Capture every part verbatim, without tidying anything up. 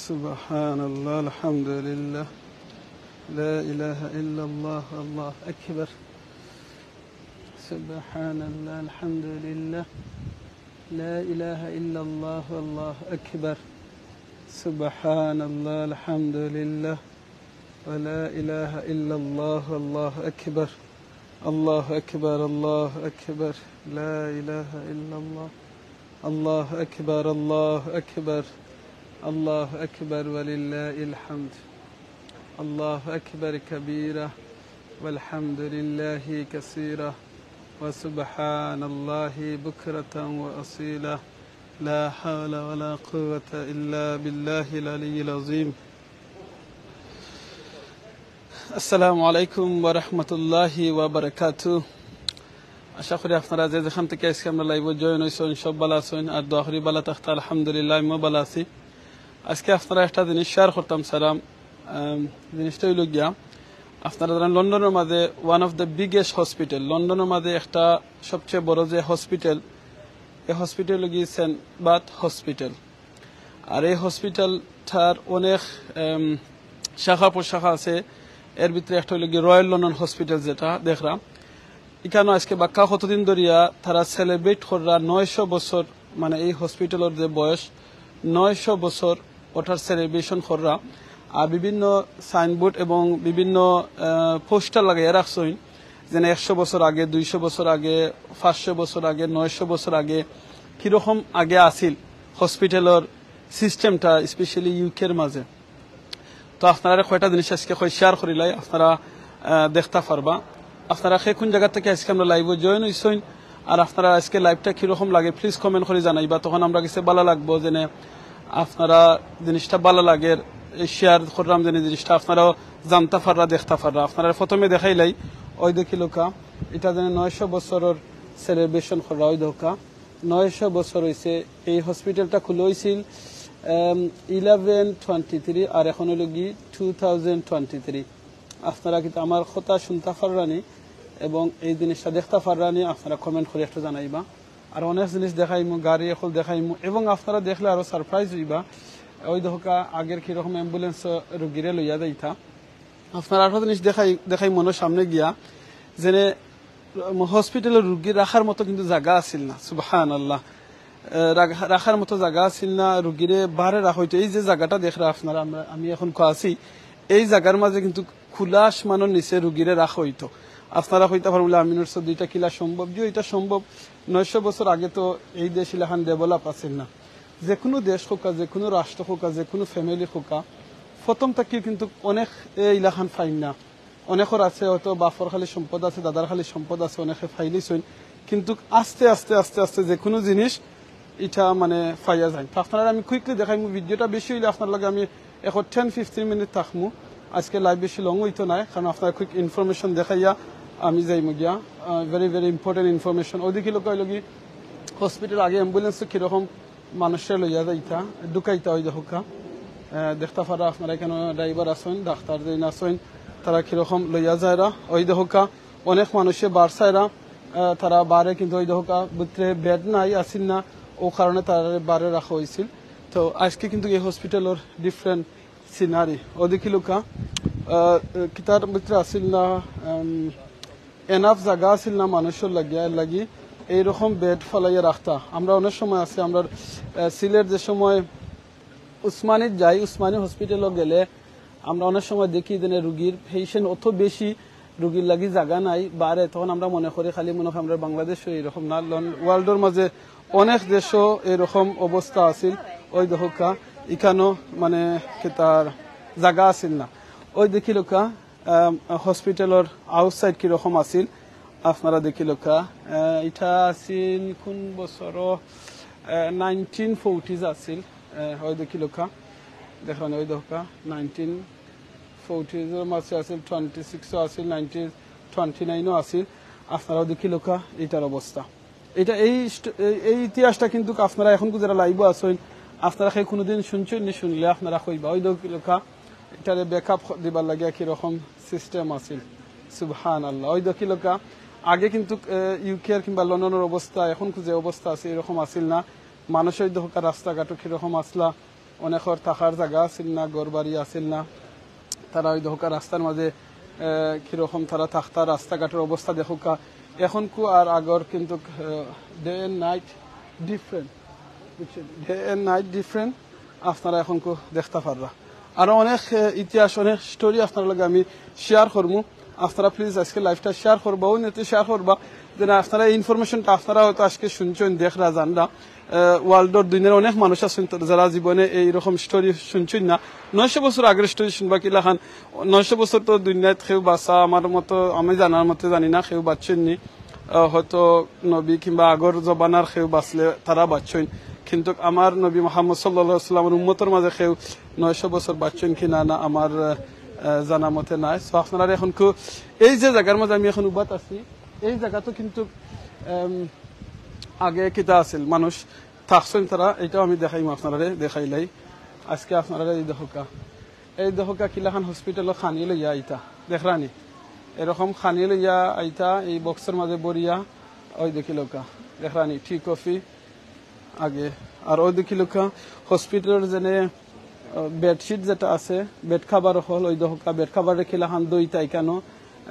سبحان الله، الحمد لله، لا إله إلا الله، الله أكبر. سبحان الله، الحمد لله، لا إله إلا الله، الله أكبر. سبحان الله، الحمد لله، ولا إله إلا الله، الله أكبر. الله أكبر، الله أكبر، لا إله إلا الله. الله أكبر، الله أكبر، الله أكبر ولله الحمد. الله أكبر كبيرا والحمد لله كثيرا وسبحان الله بكرة وأصيلا. لا حول ولا قوة إلا بالله العلي العظيم. আসসালামু আলাইকুম ওয়া রাহমাতুল্লাহি ওয়া বারাকাতু। আশা করি আপনারা যে যেখান থাকি আজকে আমরার live-ও join অইছইন, সব ভালা আছইন, আর দোয়া করি ভালা থাকতা। আলহামদুলিল্লাহ, আমিও ভালা আছি। আজকে আপনারার একটা জিনিস share করতাম চাইরাম। আম, জিনিসটা অইলো গিয়া, আপনারা জানইন লন্ডনর মাঝে one of the biggest hospital, লন্ডনর মাঝে একটা সবচেয়ে বড় যে hospital, এই hospital অইলো গিয়া সেন্ট বার্থ hospital। আর এই hospital-টার অনেক, এম, শাখা প্রশাখা আছে। এর ভিতরে একটা অইলো গিয়া Royal London Hospital, যেটা দেখরা। ইখানো আজকে বাক্কা কতদিন ধরিয়া তারা celebrate কররা নয়শো বছর, মানে এই hospital-র যে বয়স নয়শো বছর, ওটার celebration কররা। আর বিভিন্ন signboard এবং বিভিন্ন, আহ, poster লাগাইয়া রাখছইন, যেন একশো বছর আগে, দুইশো বছর আগে, পাঁচশো বছর আগে, নয়শো বছর আগে কিরকম আগে আছিল hospital-র system-টা, specially UK-র মাঝে। তো আপনারারে কয়টা জিনিস আজকে কই share করিলাই, আপনারা, আহ, দেখতা পারবা। আপনারা কে কোন জাগা থাকি আজকে আমরার live-ও join অইছইন, আর আপনারার আজকে live-টা কিরকম লাগে, please comment করি জানাইবা। তখন আমরার গেছে ভালা লাগবো, যেন আপনারা জিনিসটা ভালা লাগের, এই share কররাম, যেন জিনিসটা আপনারাও জানতা পাররা, দেখতা পাররা। আপনারারে প্রথমে দেখাইলাই, ওই দেখিলাউক্কা, ইটা যেন নয়শো বছরর celebration কররা, ওই দেখাউক্কা। নয়শো বছর অইছে। এই hospital-টা খুলা অইছিল, আম, eleven twenty three, আর এখন অইলো গি two thousand twenty three। আপনারা কিন্তু আমার কথা শুনতা পাররানি এবং এই জিনিসটা দেখতা পাররানি, আপনারা comment করি একটু জানাইবা। আর অনেক জিনিস দেখাইমু, গাড়ি অকল দেখাইমু, এবং আপনারা দেখলে আরো surprise অইবা। ওই দেখাউক্কা, আগের কিরকম ambulance রুগীরে লইয়া যাইতা। আপনারা আরো জিনিস দেখাই, দেখাই মনর সামনে গিয়া, যেন hospital-ও রুগী রাখার মতো কিন্তু জাগা আছিল না। সুবহানাল্লাহ। আহ, রাখা-, রাখার মতো জাগা আছিল না, রুগীরে বারে রাখা অইতো। এই যে জাগাটা দেখরা আপনারা, আমরা, আমি এখন কো আছি, এই জাগার মাঝে কিন্তু খোলা আসমানর নিচে রুগীরে রাখা অইতো। আপনারা কইতা পারবা বুলে, "আমিনুর চৌধুরী, ইটা কিলা সম্ভব?" জি, ইটা সম্ভব। নয়শো বছর আগে তো এই দেশ ইলাখান develop আছিল না। যে কোনো দেশ হউক্কা, যে কোনো রাষ্ট্র হউক্কা, যে কোনো family হউক্কা, প্রথম থাকিউ কিন্তু অনেক এই ইলাখান পাইন না। অনেকর আছে হয়তো বাপর খালি সম্পদ আছে, দাদার খালি সম্পদ আছে, অনেকে পাইলিছইন। কিন্তু আস্তে আস্তে আস্তে আস্তে যে কোনো জিনিস ইটা মানে পাইয়া যায়। তো আপনারারে আমি quickly দেখাইমু, video-টা বেশি অইলে আপনারার লগে আমি এখন ten fifteen minute থাকমু। আজকে live বেশি long অইতো নায়, কারণ আপনারারে quick information দেখাইয়া আমি যাইমু গিয়া। আহ, very, very important information। ওই দেখিলাউক্কা, অইলো গি hospital আগে ambulance-ও কিরকম মানুষরে লইয়া যাইতা, ঢুকাইতা, ওই দেখাউক্কা। আহ, দেখতা পাররা আপনারা, ইখানো driver আছইন, ডাক্তার যেইন আছইন, তারা কিরকম লইয়া যায়রা, ওই দেখাউক্কা। অনেক মানুষে বার চাইরা, আহ, তারা বারে, কিন্তু ওই দেখাউক্কা ভিতরে bed নাই, আছিল না, ও কারণে তারারে বারে রাখা অইছিল। তো আজকে কিন্তু এই hospital-র different scenery, ও দেখিলাউক্কা, আহ, কিতার ভিতরে আছিল না, উম, enough জাগা আছিল না মানুষর লাগিয়া, এর লাগি এইরকম bed ফালাইয়া রাখতা। আমরা অনেক সময় আছে, আমরা, আহ, সিলেট যে সময় উসমানীত যাই, উসমানী hospital-ও গেলে আমরা অনেক সময় দেখি যেন রুগীর patient অত বেশি, রুগীর লাগি জাগা নাই বারে, তখন আমরা মনে করি খালি মনে হয় আমরা বাংলাদেশে এইরকম না, লন-, world-র মাঝে অনেক দেশও এরকম অবস্থা আছিল। ওই দেখাউক্কা, ইখানো মানে কিতার জাগা আছিল না। ওই দেখিলাউক্কা, আম, hospital-র outside কিরকম আছিল, আপনারা দেখিলাউক্কা। আহ, ইটা আছিল কোন বছরও, আহ, nineteen forties আছিল। আহ, ওই দেখিলাউক্কা, দেখরা নি, ওই দেখাউক্কা, nineteen forties-র মাঝে আছিল, twenty six-ও আছিল, nineteen twenty nine-ও আছিল। আপনারাও দেখিলাউক্কা ইটার অবস্থা। ইটা এই st-, এই, এই ইতিহাসটা কিন্তু আপনারা এখন যারা live-ও আছইন, আপনারা কে কোনোদিন শুনছইন নি, শুনলে আপনারা কইবা। ওই দেখিলাউক্কা, ইটারে backup দিবার লাগিয়া কিরকম system আছিল। সুবহানাল্লাহ। ওই দেখিলাউক্কা, আগে কিন্তু, এ, UK-র কিংবা লন্ডনর অবস্থা এখন যে অবস্থা আছে, এরকম আছিল না। মানুষ ওই দেখাউক্কা রাস্তাঘাটও কিরকম আছলা, অনেকর থাকার জাগা আছিল না, ঘর বাড়ি আছিল না। তারা ওই দেখউক্কা রাস্তার মাঝে, আহ, কিরকম তারা থাকতা, রাস্তাঘাটর অবস্থা দেখউক্কা। এখনকু আর আগর কিন্তু, আহ, day and night different, বুঝছেন? Day and night different আপনারা এখনকু দেখতা পাররা। আরো অনেক, আহ, ইতিহাস, অনেক story আপনার লগে আমি share করমু। আপনারা please আজকে liveটা share করবা, অউ নিয়তে share করবা, যেন আপনারা এই informationটা আপনারা হয়তো আজকে শুনছেন, দেখরা, জানরা। আহ, worldর দুনিয়ার অনেক মানুষ আছেন তো যারা জীবনে এইরকম story শুনছেন না। নয়শো বছর আগের story শুনবা কিলাখান। নয়শো বছর তো দুনিয়াত কেউ বাঁচা আমার মতো, আমি জানার মতো জানি না, কেউ বাঁচছেন নি। আহ, হয়তো নবী কিংবা আগর জমানার কেউ বাঁচলে তারা বাঁচছেন, কিন্তু আমার নবী মোহাম্মদ সাল্লাল্লাহু আলাইহি ওয়াসাল্লামের উম্মতর মাঝে কেউ নয়শো বছর বাঁচছেন কি না, না আমার, আহ, আহ, জানা মতে নাই। So আপনারা এখন কু-, এই যে জায়গার মাঝে আমি এখন উবাত আছি, এই জায়গা তো কিন্তু, আম, আগে কিতা আছিল, মানুষ থাকছেন তারা, এটাও আমি দেখাইমু আপনারারে, দেখাইলাই। আজকে আপনারারে এই দেখউক্কা, এই দেখউক্কা কিলাখান hospitalও খানি লইয়া আইতা, দেখরানি? এরকম খানি লইয়া আইতা, এই boxর মাঝে ভরিয়া, ওই দেখিলাউক্কা, দেখরানি? Tea coffee আগে। আর ওই দেখিলাউক্কা hospitalর যেনে, আহ, bedsheet যেটা আছে, bed cover অকল, ওই দেখউক্কা bed cover কিলাখান ধইতা ইখানো।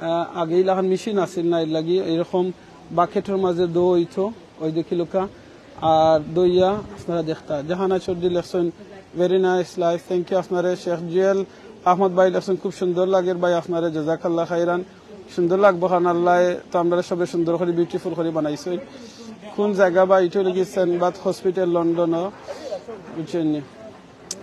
আহ, আগে ইলাখান machine আছিল না, এর লাগি এরকম bucketর মাঝে ধইতো, ওই দেখিলাউক্কা। আর ধইয়া আপনারা দেখতা, জাহানা চৌধুরী লেখছেন, very nice live, thank you আপনারে। শেখ জুয়েল আহমদ ভাই লেখছেন, খুব সুন্দর লাগের ভাই আপনারে, জাজাকাল্লাহ খাইরান। সুন্দর লাগবো কারণ আল্লাহ তো আমরারে সবে সুন্দর করি, beautiful করি বানাইছইন। কোন জায়গা বা? ইটা অইলো গি সেন্ট বার্থ হসপিটাল, লন্ডনও, বুঝছইন নি?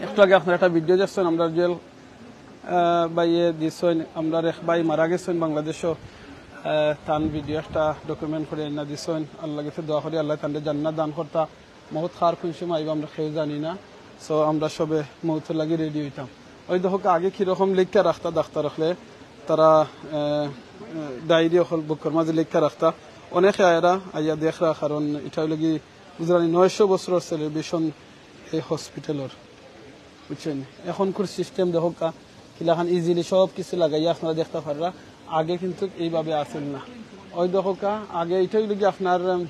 একটু আগে আপনারা একটা video দেখছইন, আমরার জুয়েল, আহ, ভাইয়ে দিছইন, আমরার এক ভাই মারা গেছইন বাংলাদেশও, আহ, তান video একটা document করি আইনা দিছইন। আল্লাহর গেছে দোয়া করি আল্লাহ তানরে জান্নাত দান করতা। মউত কার কোন সময় আইবো আমরা কেউ জানি না। So আমরা সবে মউতর লাগি ready অইতাম। ওই দেখউক্কা আগে কিরকম লেখিয়া রাখতা ডাক্তার অকলে, তারা, আহ, আহ, diary অকল bookর মাঝে লেখিয়া রাখতা। অনেকে আইরা আইয়া দেখরা, কারণ ইটা অইলো গি বুঝরানি নয়শো বছরর celebration এই হসপিটালর, বুঝছইন? এখনকুর system দেখউক্কা, কিলাখান easily সব কিছু লাগাইয়া আপনারা দেখতা পাররা। আগে কিন্তু এইভাবে আছিল না। ওই দেখউক্কা, আগে ইটা অইলো গি আপনার, উম,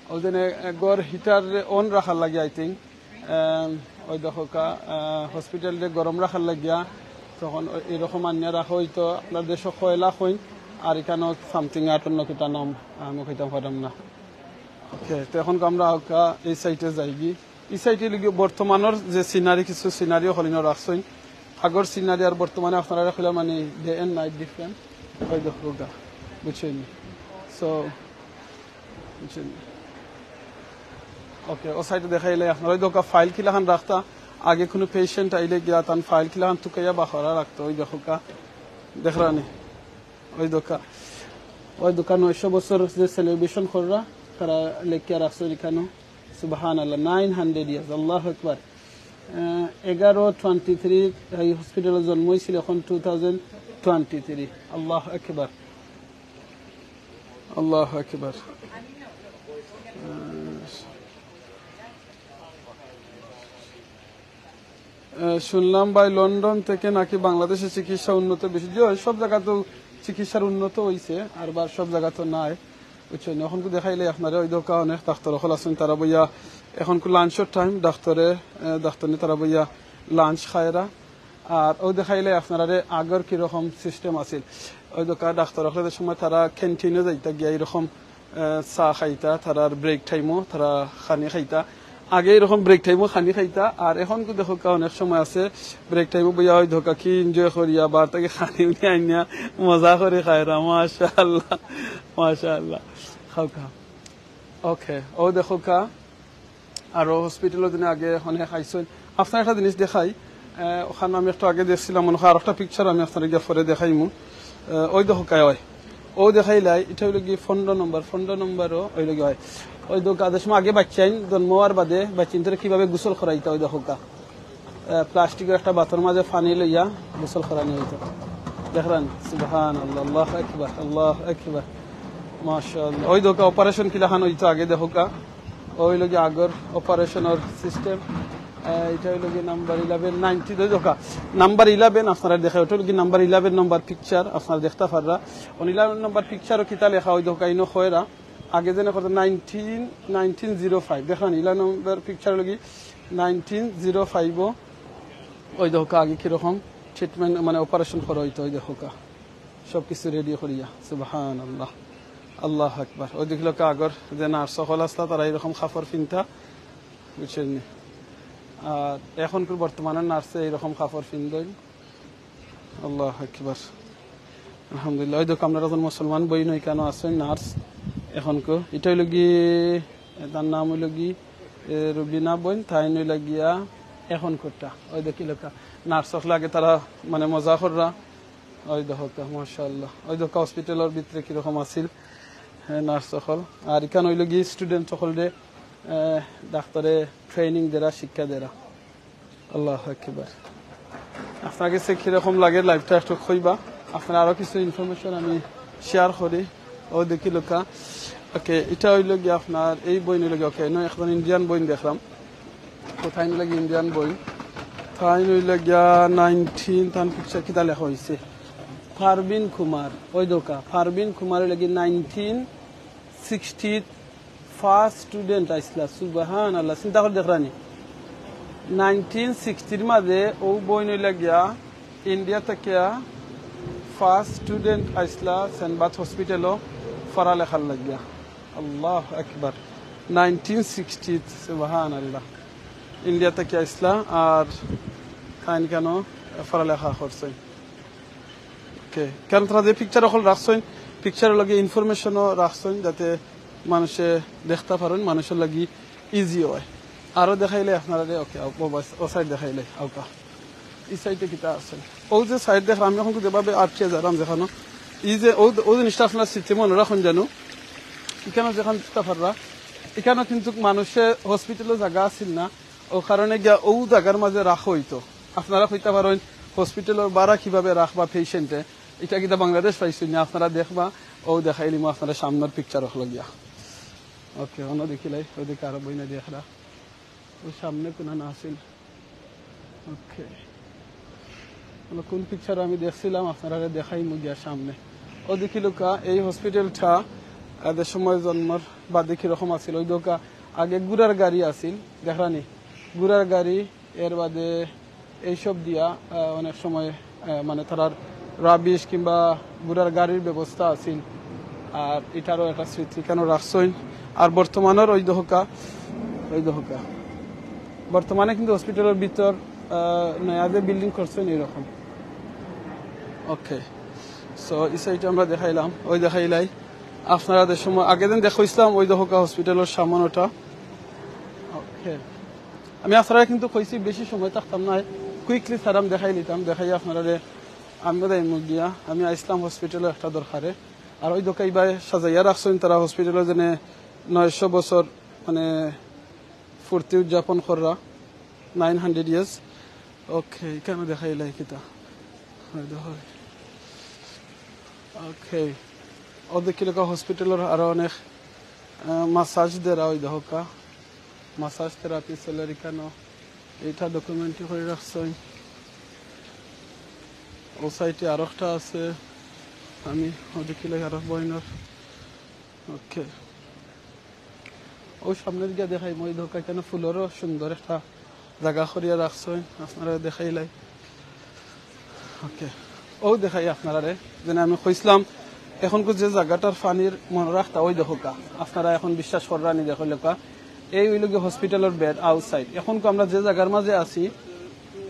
ওই যে, এ, ঘর heater on রাখার লাগি, I think। আম, ওই দেখউক্কা, আহ, হসপিটালরে গরম রাখার লাগিয়া তখন ওই, এরকম আনিয়া রাখা অইতো। আপনার দেশো কয়লা কইন, আর ইখানো something, আর অন্য কিতা নাম, আমি কইতাম পারতাম না। OK, তো এখন আমরা আউক্কা এই সাইডে যাইগি। এই সাইডে অইলো গি বর্তমানর যে scenery, কিছু scenery অকল ইনো রাখছইন। আগর scenery আর বর্তমানে আপনারারে কইলাম, মানে, day and night different। ওই দেখউক্কা, বুঝছইন নি? So, বুঝছইন নি? OK, ও সাইডে দেখাইলে আপনারা ওই দেখউক্কা file কিলাখান রাখতা। আগে কুনু patient আইলে গিয়া তান file কিলাখান তুকাইয়া বার করা রাখতো, ওই দেখউক্কা। দেখরানি? ওই দেখউক্কা, ওই দেখউক্কা নয়শো বছর যে celebration কররা, তারা লেখিয়া রাখছে ইখানো। সুবহানাল্লাহ, nine hundred years, আল্লাহু আকবার। আহ, এগারো twenty three এই হসপিটালো জন্ম অইছিল, এখন two thousand twenty three। আল্লাহু আকবার, আল্লাহু আকবার। আহ, আহ, শুনলাম ভাই, লন্ডন থেকে নাকি বাংলাদেশে চিকিৎসা উন্নত বেশি। জি, ওই সব জায়গাতেও চিকিৎসার উন্নত অইছে, আর বার সব জায়গা তো নাই, বুঝছইন নি? অখনকু দেখাইলে আপনারে ওই দেখউক্কা অনেক ডাক্তার অকল আছইন, তারা বইয়া, অখনকু lunchর time, ডাক্তারে, আহ, ডাক্তারনি তারা বইয়া lunch খায়রা। আর ওই দেখাইলে আপনারারে আগর কিরকম system আছিল। ওই দেখউক্কা ডাক্তার অকলে যে সময় তারা canteen-ও যাইতা গিয়া এরকম আহ, চা খাইতা, তারার break time-ও তারা খানি খাইতা। আগে এরকম break time-ও খানি খাইতা, আর এখন তো দেখউক্কা অনেক সময় আছে break time-ও বইয়া ওই দেখউক্কা কি enjoy করিয়া বার থাকি খানি উনি আইনা মজা করি খায়রা। মাশাআল্লাহ, মাশাআল্লাহ। খাউক্কা। OK, ও দেখউক্কা। আরো হসপিটালো দিনে আগে অনেক আইছইন। আপনার একটা জিনিস দেখাই, আহ, ওখানে আমি একটু আগে দেখছিলাম, মনে হয় আরো একটা picture আমি আপনারে গিয়া পরে দেখাইমু। আহ, ওই দেখউক্কা, ওই। ও দেখাইলাই, ইটা অইলো গি পনেরো নম্বর, পনেরো নম্বরও অইলো গি, ওই। ওই দেখউক্কা, আগে সময় আগে বাচ্চাইন জন্ম অওয়ার বাদে বাচ্চাইন্তরে কিভাবে গোসল করাইতা, ওই দেখউক্কা। আহ, plastic-র একটা বাতর মাঝে পানি লইয়া গোসল করানি অইতো। দেখরানি? সুবহানাল্লাহ, আল্লাহু আকবার, আল্লাহু আকবার। মাশাআল্লাহ। ওই দেখউক্কা operation কিলাখান অইতো আগে দেখউক্কা। ওই অইলো গি আগর operation-র system। আহ, ইটা অইলো গি number eleven ninety, ওই দেখউক্কা। Number eleven আপনারারে দেখাই, ওটা অইলো গি number eleven নম্বর picture, আপনারা দেখতা পাররা। ও eleven নম্বর picture-ও কিতা লেখা, ওই দেখউক্কা, ইনো কয়রা। আগে যেন কত nineteen, nineteen zero five। দেখরানি, eleven নম্বর picture অইলো গি নাইনটিন জিরো ফাইভও ওই দেখোকা আগে কিরকম ট্রিটমেন্ট, মানে অপারেশন করা হইতো, ওই দেখোকা সব কিছু রেডি করিয়া। সুবহানাল্লাহ, আল্লাহু আকবার। ওই দেখিল কা আগর যে নার্স সকল আসলা, তারা এইরকম কাপড় পিনতা, বুঝছেন নি? আর এখন বর্তমানে নার্সে এইরকম কাপড় পিন্দইন। আল্লাহু আকবার। আলহামদুলিল্লাহ। ওই দেখো, আমরা একজন মুসলমান বইন ওইখানে আছেন, নার্স। এখন কো, এটা হইল কি, তার নাম হইল কি, এ, রুবিনা বইন, তাই নইল গিয়া এখন কোটা। ওই দেখিল কা, নার্স সকলে আগে তারা মানে মজা কররা। ওই দেখো কা, মাশাআল্লাহ। ওই দেখো, হসপিটালের ভিতরে কিরকম আছিল, হ্যাঁ, নার্স সকল। আর এখানে হইল কি, স্টুডেন্ট সকল রে, এ, ডাক্তারে ট্রেনিং দেরা, শিক্ষা দেরা। আল্লাহু আকবার। আপনার কাছে কিরকম লাগে লাইভটা একটু কইবা, আপনার আরো কিছু ইনফরমেশন আমি শেয়ার করি। ও দেখিল কা, ওকে, এটা হইল গিয়া আপনার এই বইন হইল গিয়া, ওকে, নয়, একজন ইন্ডিয়ান বইন দেখলাম। কোথায় নিল গিয়া ইন্ডিয়ান বইন? তাই হইল গিয়া নাইনটিন, তান পিকচার কিতা লেখা হইছে? পারভিন কুমার, ওই দেখো কা, পারভিন কুমার হইল গিয়া নাইনটিন সিক্সটি ফার্স্ট স্টুডেন্ট আইসলা। সুবহানাল্লাহ, চিন্তা করি দেখরানি। নাইনটিন সিক্সটির মাঝে ও বইন হইল গিয়া ইন্ডিয়া থাকিয়া ফার্স্ট স্টুডেন্ট আইসলা সেন্ট বার্থ হসপিটালও পড়ালেখার লাগিয়া। আল্লাহু আকবার। নাইনটিন সিক্সটি, সুবহানাল্লাহ। ইন্ডিয়া থাকিয়া আইসলা আর তাইন কেন পড়ালেখা করছে। ওকে, কারণ তারা যে পিকচার অকল রাখছইন, পিকচারর লগে ইনফরমেশনও রাখছইন, যাতে মানুষে দেখতা পারইন, মানুষর লাগি ইজি হয়। আরো দেখাইলে আপনারা রে, ওকে, ও, ও, ও সাইড দেখাইলে, আউকা। এই সাইডে কিতা আছে? ও যে সাইড দেখলাম, আমি এখন যেভাবে আটকে যারাম যেখানো, এই যে ও, ও জিনিসটা আপনারা স্মৃতি মনে রাখুন জানো, এখানে যেখান দেখতা পাররা, এখানে কিন্তু মানুষে হসপিটালে জায়গা আছিল না, ও কারণে গিয়া ও জায়গার মাঝে রাখা হইতো। আপনারা কইতা পারইন হসপিটালর বারা কিভাবে রাখবা পেশেন্টে, এটা কিতা বাংলাদেশ পাইছইন না, আপনারা দেখবা, ও দেখাইলিমু আপনারা সামনের পিকচার অকল গিয়া। ওকে, অন্য দেখিলাই, ওইদিকে আরো বইনা দেখরা, ওই সামনে কোন না আছিল। ওকে, আমরা কোন পিকচার আমি দেখছিলাম, আপনারা দেখাইমু গিয়া সামনে। ও দেখিল কা, এই হসপিটালটা এদের সময় জন্মর বাদে কিরকম আছিল, ওই দেখো কা, আগে ঘোড়ার গাড়ি আছিল, দেখরানি, ঘোড়ার গাড়ি, এর বাদে এইসব দিয়া, আহ, অনেক সময়, আহ, মানে তারার রাবিশ কিংবা ঘোড়ার গাড়ির ব্যবস্থা আছিল। আর এটারও একটা স্মৃতি কেন রাখছইন। আর বর্তমানের ওই দেখো কা, ওই দেখো কা, বর্তমানে কিন্তু হসপিটালর ভিতর, আহ, নয়া যে বিল্ডিং করছইন এইরকম। ওকে, সো এই সাইডে আমরা দেখাইলাম, ওই দেখাইলাই আপনারা যে সময় আগে দিন দেখো ইসলাম, ওই দেখো কা হসপিটালর সামনে ওটা। ওকে, আমি আপনারা কিন্তু কইছি বেশি সময় থাকতাম না, কুইকলি সারাম দেখাই নিতাম, দেখাই আপনারা রে। আমিও যাইমু গিয়া, আমি আইসলাম হসপিটালে একটা দরকারে। আর ওই দেখো কা ইবায় সাজাইয়া রাখছইন তারা হসপিটালে, যেন নয়শো বছর মানে ফুর্তি উদযাপন কররা, নাইন হান্ড্রেড ইয়ার্স। ওকে, এখানে দেখাইলাই কিতা? ওই দেখো। ওকে, ও দেখিল কা হসপিটালর আরো অনেক, আহ, মাসাজ দেরা, ওই দেখো কা। মাসাজ থেরাপি চলের এখানো। এইটা ডকুমেন্টারি করে রাখছইন। ও সাইডে আরো একটা আছে, আমি ওদিকে লাগে আরো বইনর। ওকে, ও সামনের গিয়া দেখাই, ওই দেখো কা এখানো ফুলরও সুন্দর একটা জায়গা করিয়া রাখছইন, আপনারা দেখাইলাই। ওকে, ও দেখাই আপনারারে, যেন আমি কইছিলাম, এখন যে জায়গাটার পানির মনে রাখতা, ওই দেখো কা, আপনারা এখন বিশ্বাস কররানি, দেখো লেখা, এই হইল গিয়া হসপিটালর বেড আউটসাইড। এখন আমরা যে জায়গার মাঝে আছি,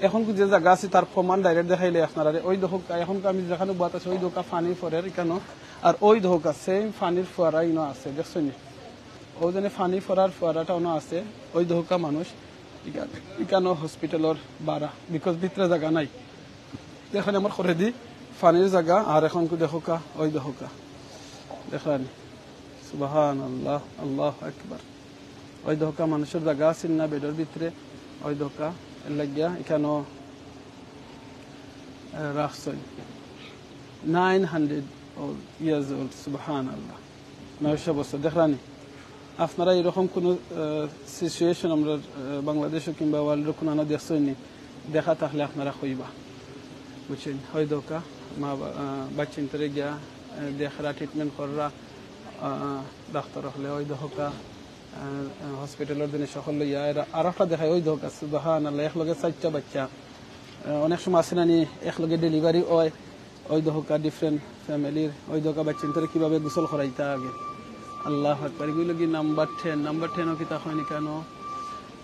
এখন যে জায়গা আছি, তার প্রমাণ ডাইরেক্ট দেখাইলে আপনারারে। ওই দেখো কা, এখন আমি যেখানো বাত আছে, ওই দেখো কা পানি পড়ের এখানো, আর ওই দেখো কা সেম পানির ফোয়ারা ইনো আছে, দেখছো নি? ও যেন পানি পড়ার ফোয়ারাটা অনো আছে, ওই দেখো কা মানুষ, ইকা-, ইকানো হসপিটালর বারা, because ভিতরে জায়গা নাই। দেখইন আমার করেদি পানির জায়গা, আর এখন কু দেখো কা, ওই দেখো কা, দেখরানি, সুবহানাল্লাহ, আল্লাহু আকবার। ওই দেখো কা মানুষর জায়গা আছিল না বেডর ভিতরে, ওই দেখো কা, এর লাগিয়া ইকানো, আহ, রাখছইন। নাইন হান্ড্রেড ইয়ার্স ওল্ড, সুবহানাল্লাহ। নয়শো বছর, দেখরানি? আপনারা এরকম কোনো, আহ, সিচুয়েশন আমরা, আহ, বাংলাদেশো কিংবা ওয়ার্ল্ডো কোনো আনো দেখছইন নি? দেখা থাকলে আপনারা কইবা, বুঝছইন? ওই দেখো কা, মা বা-, আহ, বাচ্চিন্তরে গিয়া, আহ, দেখরা, ট্রিটমেন্ট কররা, আহ, ডাক্তার হকলে, ওই দেখো কা, আহ, আহ, হসপিটালর জিনিস সকল লইয়া এরা আর একটা দেখায়, ওই দেখো, সুবহানাল্লাহ, এক লগে চারটা বাচ্চা। আহ, অনেক সময় আছে না নি, এক লগে ডেলিভারি হয়, ওই দেখো, ডিফারেন্ট ফ্যামিলির, ওই দেখো, বাচ্চাইন্তরে কিভাবে গোসল করাইতা আগে। আল্লাহু আকবার। এগুলো কি নাম্বার টেন? নাম্বার টেনও কিতা হয়নি কেন?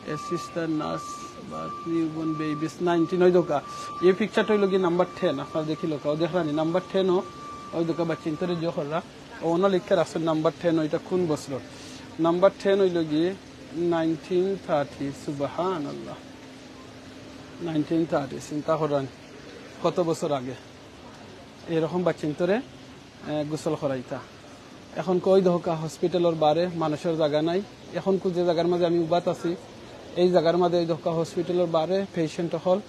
অ্যাসিস্ট্যান্ট নার্স বা নিউবর্ন বেবিস নাইনটিন, ওই দেখো। এই পিকচারটা হইল কি নাম্বার টেন, আপনারা দেখিল, ও দেখরানি নাম্বার টেনও, ওই দেখো, বাচ্চাইন্তরে যে কররা, ও ওনা লিখে রাখছেন নাম্বার টেন, ওইটা কোন বছর? নাম্বার টেন হইল কি নাইনটিন থার্টি। সুবহানাল্লাহ, নাইনটিন থার্টি, চিন্তা করেন কত বছর আগে এরকম বাচ্চাইন্তরে, আহ, গোসল করাইতা। এখন কই দেখো কা হসপিটালর বারে মানুষের জায়গা নাই। এখন কু যে জায়গার মাঝে আমি উবাত আছি, এই জায়গার মাঝে ওই দেখো কা হসপিটালর বারে পেশেন্ট হল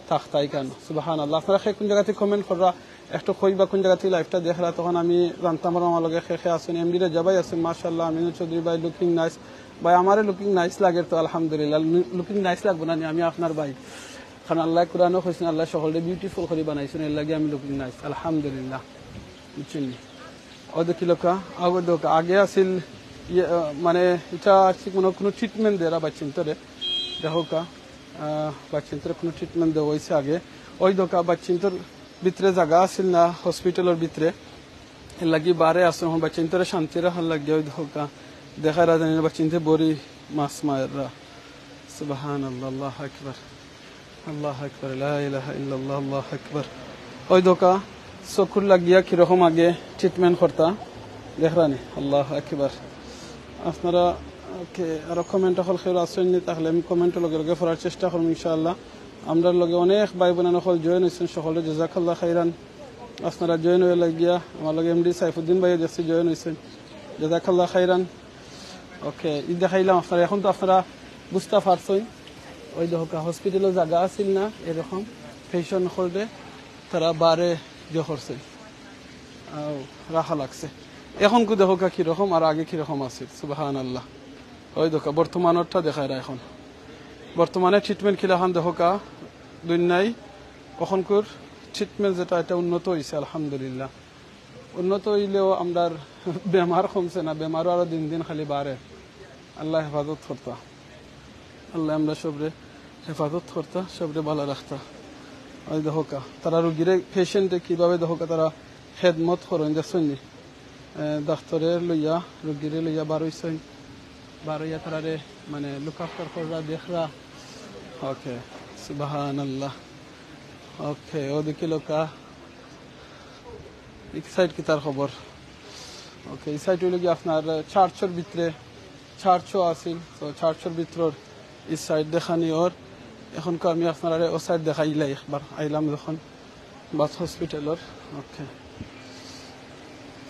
থাকতাই কেন? সুবহানাল্লাহ। আপনারা কে কোন জায়গা থেকে কমেন্ট কররা, একটু কইবা কোন জায়গা থেকে লাইভটা দেখরা, তখন আমি জানতাম পারবো আমার লগে কে কে আছেন। এমডি রেজা ভাই আছেন, মাশাআল্লাহ, আমিনুল চৌধুরী ভাই, লুকিং নাইস। ভাই, আমারে লুকিং নাইস লাগে তো, আলহামদুলিল্লাহ। লুকিং নাইস লাগবো না নি, আমি আপনার ভাই। কারণ আল্লাহ কোরআনও কইছেন, আল্লাহ সকলকে বিউটিফুল করে বানাইছেন, এর লাগি আমি লুকিং নাইস, আলহামদুলিল্লাহ। বুঝছেন নি? ও দেখিল কা, আগে দেখো কা, আগে আছিল ইয়ে, আহ, মানে, এটা আছে কোনো, কোনো ট্রিটমেন্ট দেরা বাচ্চাইন্তরে, দেখো কা, আহ, বাচ্চাইন্তরে কোনো ট্রিটমেন্ট দেওয়া হয়েছে আগে। ওই দেখো কা, বাচ্চাইন্তর ভিতরে জায়গা আছিল না হসপিটালর ভিতরে, এর লাগি বারে আসো, এখন বাচ্চাইন্তরে শান্তি রাখার লাগি, ওই দেখো কা, দেখা রাজা বাচ্চাইন্তে বড়ি মাছ মায়েররা। সুবহানাল্লাহ, আল্লাহু আকবার, আল্লাহু আকবার, লা ইলাহা ইল্লাল্লাহ, আল্লাহু আকবার। ওই দেখো কা, চকুর লাগিয়া কিরকম আগে ট্রিটমেন্ট করতা, দেখরানি, আল্লাহু আকবার। আপনারা, ওকে, আরো কমেন্ট হল খেয়ে আসেননি, তাহলে আমি কমেন্ট লগে লগে পড়ার চেষ্টা করবো ইনশাআল্লাহ। আমরার লগে অনেক ভাই বোন হল জয়েন হয়েছেন, সকলে জাযাকাল্লাহ খাইরান। আপনারা জয়েন হয়ে লাগিয়া আমার লগে এমডি সাইফুদ্দিন ভাই দেখছি জয়েন হয়েছেন, জাযাকাল্লাহ খাইরান। ওকে, ই দেখাইলাম আপনারা, এখন তো আপনারা বুঝতে পারছেন। ওই দেখো কা, হসপিটালও জায়গা আছিল না এরকম, পেশেন্ট হলে তারা বারে ইয়ে করছে, আহ, রাখা লাগছে। এখন কু দেখো কা কিরকম আর আগে কিরকম আছে, সুবহানাল্লাহ। ওই দেখো কা, বর্তমানটা দেখায় এখন, বর্তমানে ট্রিটমেন্ট কিলাখান দেখো কা, দুনিয়ায় অখনকুর ট্রিটমেন্ট যেটা, এটা উন্নত হয়েছে, আলহামদুলিল্লাহ। উন্নত হইলেও আমরার বেমার কমছে না, বেমারও আরো দিন দিন খালি বাড়ে। আল্লাহ হেফাজত করতা, আল্লাহ আমরা সবরে হেফাজত করতা, সবরে ভালা রাখতা। ওই দেখো কা, তারা রুগীরে, পেশেন্টে কিভাবে দেখো কা, তারা খেদমত করেন, দেখছেন নি? এ, ডাক্তারে লইয়া, রুগীরে লইয়া বার হইছেন, বার হইয়া তারারে মানে লুক আফটার কররা, দেখরা। ওকে, সুবহানাল্লাহ। ওকে, ও দেখিল কা, এই সাইড কিতার খবর? ওকে, এই সাইড হইল কি আপনার চার্চর ভিতরে, চার্চও আছিল, তো চার্চর ভিতরর এই সাইড দেখানি ওর। এখন কো আমি আপনারারে ও সাইড দেখাইলাই একবার, আইলাম যখন বাস হসপিটালর। ওকে,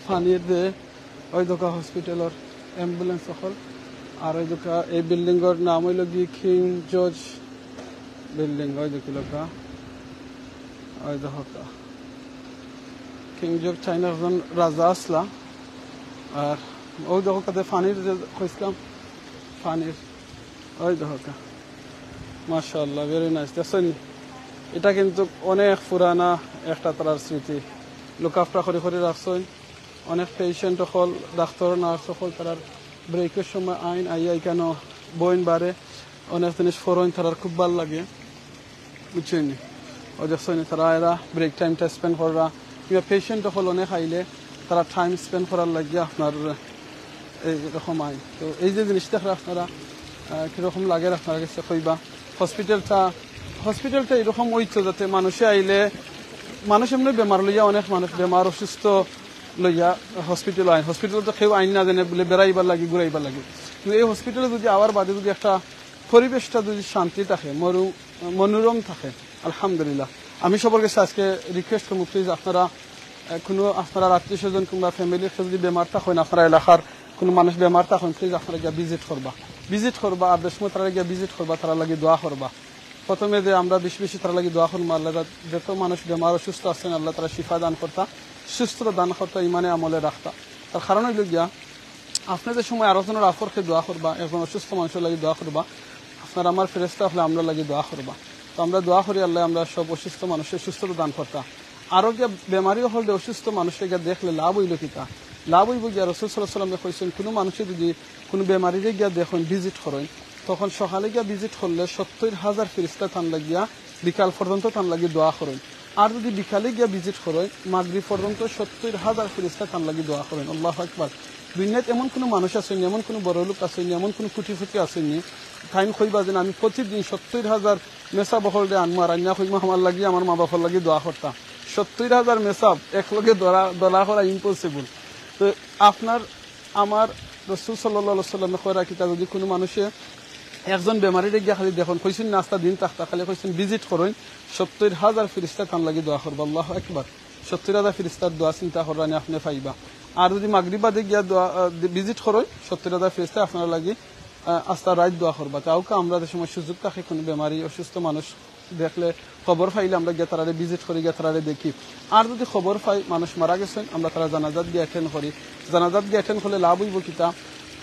পানির দে, ওই দেখো কা হসপিটালর অ্যাম্বুলেন্স সকল। আর ওই দেখো কা, এই বিল্ডিংর নাম হইল কি কিং জর্জ বিল্ডিং, ওই দেখিল কা, ওই দেখো কা। কিং জর্জ চাইনা একজন রাজা আসলা। আর ওই দেখো কা, পানির যে কইছিলাম, পানির, ওই দেখো কা। মাশাআল্লাহ, ভেরি নাইস। দেখছেন, এটা কিন্তু অনেক পুরানা একটা তারার স্মৃতি, লুক আফটার করি করি রাখছইন। অনেক পেশেন্ট সকল, ডাক্তার, নার্স সকল তারার ব্রেকের সময় আইন, আইয়া এখানে বইন বারে, অনেক জিনিস ফরইন, তারার খুব ভালা লাগে, বুঝছইন নি? ওই দেখছইন নি, তারা এরা ব্রেক টাইমটা স্পেন্ড কররা, কিংবা পেশেন্ট সকল অনেক আইলে তারা টাইম স্পেন্ড করার লাগিয়া আপনার এইরকম আইন। তো এই যে জিনিসটা আপনারা, আহ, কিরকম লাগে আপনার কাছে কইবা? হসপিটালটা, হসপিটালটা এরকম হইতো যাতে মানুষে আইলে, মানুষ এমনি বেমার লইয়া, অনেক মানুষ বেমার অসুস্থ লইয়া হসপিটাল আইন, হসপিটাল তো কেউ আইন না জানে বলে বেড়াইবার লাগি, ঘুরাইবার লাগি। কিন্তু এই হসপিটালে যদি আওয়ার বাদে যদি একটা পরিবেশটা যদি শান্তি থাকে, মরু-, মনোরম থাকে, আলহামদুলিল্লাহ। আমি সবার কাছে আজকে রিকোয়েস্ট করবো, প্লিজ আপনারা, আহ, কোনো আপনারা আত্মীয় স্বজন কিংবা ফ্যামিলির কেউ যদি বেমার থাকেন, আপনারা এলাকার কোনো মানুষ বেমার থাকেন, প্লিজ আপনারা গিয়া ভিজিট করবা, ভিজিট করবা, আর দেশ মতো তারা গিয়া ভিজিট করবা, তারা লাগি দোয়া করবা। প্রথমে যে আমরা বেশি বেশি তারা লাগি দোয়া করবো, আল্লাহ যা-, যত মানুষ বেমার অসুস্থ আছেন, আল্লাহ তারা শিফা দান করতা, সুস্থতা দান করতা, ইমানে আমলে রাখতা। তার কারণ হইল গিয়া, আপনি যে সময় আরো জনের আফরকে দোয়া করবা, একজন অসুস্থ মানুষের লাগি দোয়া করবা, আপনার আমার ফেরেস্তা হলে আমরা লাগি দোয়া করবা। তো আমরা দোয়া করি, আল্লাহ আমরা সব অসুস্থ মানুষের সুস্থতা দান করতা। আরো গিয়া বেমারি হলে অসুস্থ মানুষকে গিয়া দেখলে লাভ হইল কিতা? লাভ অইবো গিয়া। রসুল সাল্লাল্লাহু আলাইহি ওয়াসাল্লামে কইছইন, কুনু মানুষে যুদি কুনু বেমারিরে গিয়া দেখইন, ভিজিট করইন, তখন সকালে গিয়া ভিজিট করলে সত্তইর হাজার ফিরিস্তা তান লাগিয়া বিকাল পর্যন্ত তান লাগি দোয়া করইন। আর যুদি বিকালে গিয়া ভিজিট করইন, মাগরিব পর্যন্ত সত্তইর হাজার ফিরিস্তা তান লাগি দোয়া করইন। আল্লাহু আকবার। দুনিয়াত এমন কুনু মানুষ আছইন নি, এমন কুনু বড় লোক আছইন নি, এমন কুনু কোটিপতি আছইন নি, তাইন কইবা যে, "আমি প্রতিদিন সত্তইর হাজার মেসাব অকলরে আনমু আর আনিয়া কইমু, আমার লাগি, আমার মা-বাফর লাগি দোয়া করতা।" সত্তইর হাজার মেসাব একলগে দলা করা ইম্পসিবল। তো আপনার আমার রসুল সাল্লাল্লাহু আলাইহি ওয়াসাল্লামে কইরা কিতা, যুদি কুনু মানুষে একজন বেমারিরে গিয়া খালি দেখইন, কইছইন না আস্তা দিন থাকতা, খালি কইছইন ভিজিট করইন, সত্তইর হাজার ফিরিস্তা তান লাগি দোয়া করবা। আল্লাহু আকবার। সত্তইর হাজার ফিরিস্তার দোয়া চিন্তা কররা নি, আপনে পাইবা। আর যুদি মাগরিব বাদে গিয়া দোয়া, আহ, ভিজিট করইন, সত্তইর হাজার ফিরিস্তা আপনার লাগি, আহ, আস্তা রাইত দোয়া করবা। তে অউক্কা আমরা যে সময় সুযোগ থাকে কুনু বেমারি অসুস্থ মানুষ দেখলে, খবর পাইলে আমরা গিয়া তারারে ভিজিট করি, গিয়া তারারে দেখি। আর যুদি খবর পাই মানুষ মারা গেছইন, আমরা তারার জানাজাত গিয়া অ্যাটেন্ড করি। জানাজাত গিয়া অ্যাটেন্ড করলে লাভ অইবো কিতা?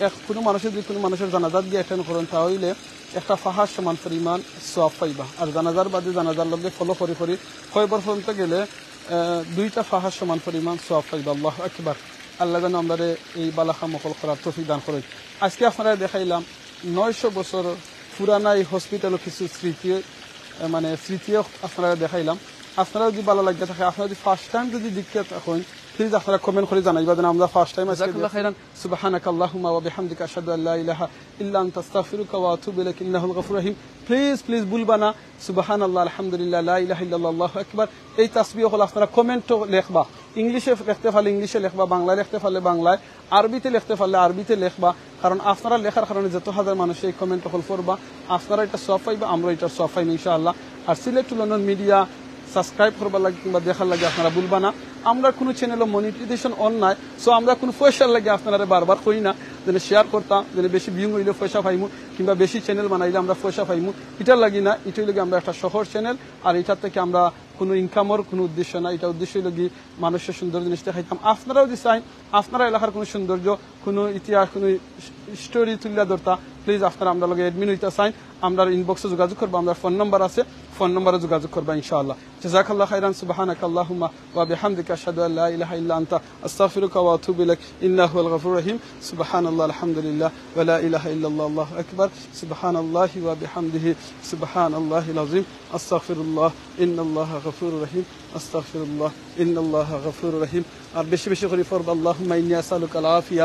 এক কুনু মানুষে যুদি কুনু মানুষর জানাজাত গিয়া অ্যাটেন্ড করইন, তা অইলে একটা পাহাড় সমান পরিমাণ সওয়াব পাইবা। আর জানাজার বাদে জানাজার লগে ফলো করি করি কবর পর্যন্ত গেলে, আহ, দুইটা পাহাড় সমান পরিমাণ সওয়াব পাইবা। আল্লাহু আকবার। আল্লাহ যেন আমরারে এই বালা কাম অকল করার তৌফিক দান করইন। আজকে আপনারারে দেখাইলাম নয়শো বছর পুরানা এই হসপিটালর কিছু স্মৃতি, আহ, মানে স্মৃতিও আপনারারে দেখাইলাম। আপনারার যুদি বালা লাগিয়া থাকে, আপনারা যুদি ফার্স্ট টাইম যুদি দেখিয়া থাকইন, প্লিজ আপনারা কমেন্ট করি জানাইবা যেন আমরা ফার্স্ট টাইম আজকে জাযাকাল্লাহু খাইরান। সুবহানাকাল্লাহুম্মা ওয়া বিহামদিকা, আশহাদু আল্লা ইলাহা ইল্লা আনতা, আস্তাগফিরুকা ওয়া আতুবু ইলাইক, ইন্নাহুল গফুরুর রহিম। প্লিজ, প্লিজ ভুলবা না, সুবহানাল্লাহ, আলহামদুলিল্লাহ, লা ইলাহা ইল্লাল্লাহ, আল্লাহু আকবার। এই তাসবিহ অকল আপনারা কমেন্টো লেখবা, ইংলিশে লেখতে পারলে ইংলিশে লেখবা, বাংলায় লেখতে পারলে বাংলায়, আরবিতে লেখতে পারলে আরবিতে লেখবা। কারণ আপনারা লেখার কারণে যত হাজার মানুষে এই কমেন্ট অকল পড়বা, আপনারা ইটার সওয়াব পাইবা, আমরাও ইটার সওয়াব পাইমু ইনশাআল্লাহ। আর Sylhet to London Media subscribe করবার লাগি কিংবা দেখার লাগি আপনারা ভুলবা না। আমরার কুনু চ্যানেলো মনিটাইজেশন অন নাই, সো আমরা কুনু পয়সার লাগি আপনারারে বারবার কই না, যেন শেয়ার করতা, যেন বেশি ভিউ অইলে পয়সা পাইমু, কিংবা বেশি চ্যানেল বানাইলে আমরা পয়সা পাইমু, ইটার লাগি না। ইটা অইলো গি আমরা একটা সহজ চ্যানেল, আর ইটার থাকি আমরা কুনু ইনকামর কুনু উদ্দেশ্য না, ইটা উদ্দেশ্য অইলো গি মানুষরে সুন্দর জিনিস দেখাইতাম। আপনারাও যুদি চাইন, আপনারার এলাকার কুনু সৌন্দর্য, কুনু ইতিহাস, কুনু হিস্টোরি তুলিয়া ধরতা, প্লিজ আপনারা আমরার লগে অ্যাডমিন অইতা চাইন, আমরার ইনবক্সো যোগাযোগ করবা, আমরার ফোন নাম্বার আছে, ফোন নাম্বারো যোগাযোগ করবা ইনশাআল্লাহ। জাযাকাল্লাহু খাইরান, সুবহানাকাল্লাহুম্মা ওয়া বিহামদিকা, আশহাদু আল্লা ইলাহা ইল্লা আনতা, আস্তাগফিরুকা ওয়া আতুবু ইলাইক, ইন্নাহুল গফুরুর রহিম। সুবহানাল্লাহ, আলহামদুলিল্লাহ, ওয়া লা ইলাহা ইল্লাল্লাহ, আল্লাহু আকবার। সুবহানাল্লাহি ওয়া বিহামদিহি, সুবহানাল্লাহিল আযীম, আস্তাগফিরুল্লাহ, ইন্নাল্লাহা গফুরুর রহিম, আস্তাগফিরুল্লাহ, ইন্নাল্লাহা গফুরুর রহিম। আর বেশি বেশি করি পড়বা, আল্লাহুম্মা ইন্নী আসআলুকাল আফিয়া,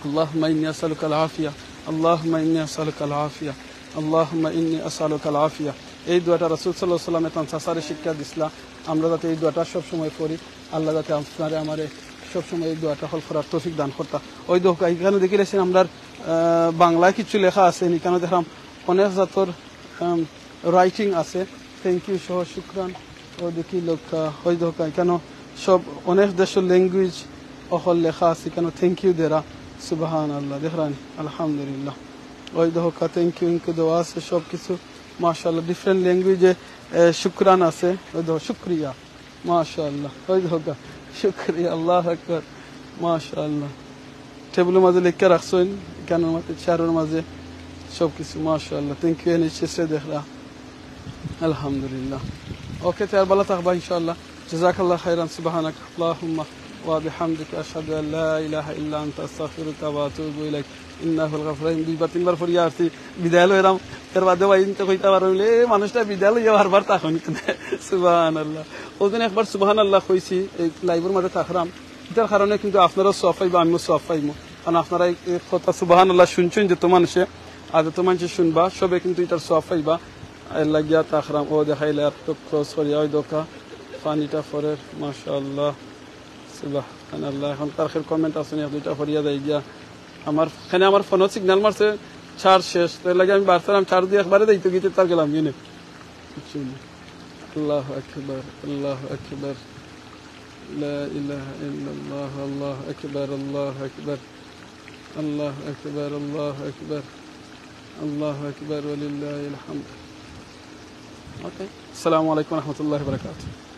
আল্লাহুম্মা ইন্নী আসআলুকাল আফিয়া, আল্লাহুম্মা ইন্নী আসআলুকাল আফিয়া, আল্লাহুম্মা ইন্নী আসআলুকাল আফিয়া। এই দোয়াটা রাসূল সাল্লাল্লাহু আলাইহি ওয়াসাল্লামে তান চাচারে শিক্ষা দিছলা। আমরা যাতে এই দোয়াটা সব সময় পড়ি, আল্লাহ যাতে আপনারে আমারে সব সময় এই দোয়াটা অকল পড়ার তৌফিক দান করতা। ওই দেখউক্কা, ইখানো দেখিলাইছইন আমরার, আহ, বাংলায় কিছু লেখা আছে, ইখানো দেখরাম অনেক জাতর, আম, রাইটিং আছে, থ্যাংক ইউ সহ শুকরান। ওই দেখি লোকটা, ওই দেখউক্কা, ইখানো সব অনেক দেশর ল্যাঙ্গুয়েজ অকল লেখা আছে, ইখানো থ্যাংক ইউ দেরা। সুবহানাল্লাহ, দেখরানি, আলহামদুলিল্লাহ। ওই দেখউক্কা, থ্যাংক ইউ, ইনকে দেওয়া আছে সব কিছু, মাশাআল্লাহ, ডিফারেন্ট ল্যাঙ্গুয়েজে, এ, শুকরান আছে, ওই দেখো, শুকরিয়া। মাশাআল্লাহ, ওই দেখউক্কা, শুকরিয়া, আল্লাহু আকবার, মাশাআল্লাহ। টেবিলর মাঝে লেখিয়া রাখছইন, ইখানর মাঝে, চেয়ারর মাঝে, সব কিছু, মাশাআল্লাহ। থ্যাংক ইউ, এনএইচএস এ দেখরা, আলহামদুলিল্লাহ। ওকে, তে আর বালা থাকবা ইনশাআল্লাহ। জাযাকাল্লাহু খাইরান, সুবহানাকাল্লাহুম্মা ওয়া বিহামদিকা, আশহাদু আল্লা ইলাহা ইল্লা আনতা, আস্তাগফিরুকা ওয়া আতুবু ইলাইক। ইন্নাহুল গফুরুর রহিম। দুইবার তিনবার পড়িয়া আসছি, বিদায় লইরাম। এর বাদে ভাই ইনতে কইতা পারো, "এ মানুষটা বিদায় লইয়া বারবার থাকইন কেনে?" সুবহানাল্লাহ। ওই দিন একবার সুবহানাল্লাহ কইছি, এই লাইভর মাঝে থাকরাম। ইটার কারণে কিন্তু আপনারাও সওয়াব পাইবা, আমিও সওয়াব পাইমু। কারণ আপনারা এই, এই কথা সুবহানাল্লাহ শুনছইন যত মানুষে, আর যত মানুষে শুনবা, সবে কিন্তু ইটার সওয়াব পাইবা। এর লাগিয়া থাকরাম, ও দেখাইলে আর একটু ক্রস করিয়া, ওই দেখউক্কা, পানিটা পড়ের, মাশাআল্লাহ। সুবহানাল্লাহ, এখন তার খের কমেন্ট আছে নি, এক দুইটা পড়িয়া যাই গিয়া। আমার, এখানে আমার ফোনও সিগন্যাল মারছে, চার্জ শেষ, তার লাগি আমি বাড়তাম, চার্জ দিয়া একবারে যাইতো গিয়া তার গেলাম কিনে। আল্লাহু আকবার, আল্লাহু আকবার, লা ইলাহা ইল্লাল্লাহ, আল্লাহু আকবার, আল্লাহু আকবার, আল্লাহু আকবার, আল্লাহু আকবার, আল্লাহু আকবার, ওয়ালিল্লাহিল হামদ। ওকে, আসসালামু আলাইকুম ওয়া রাহমাতুল্লাহি ওয়া বারাকাতুহু।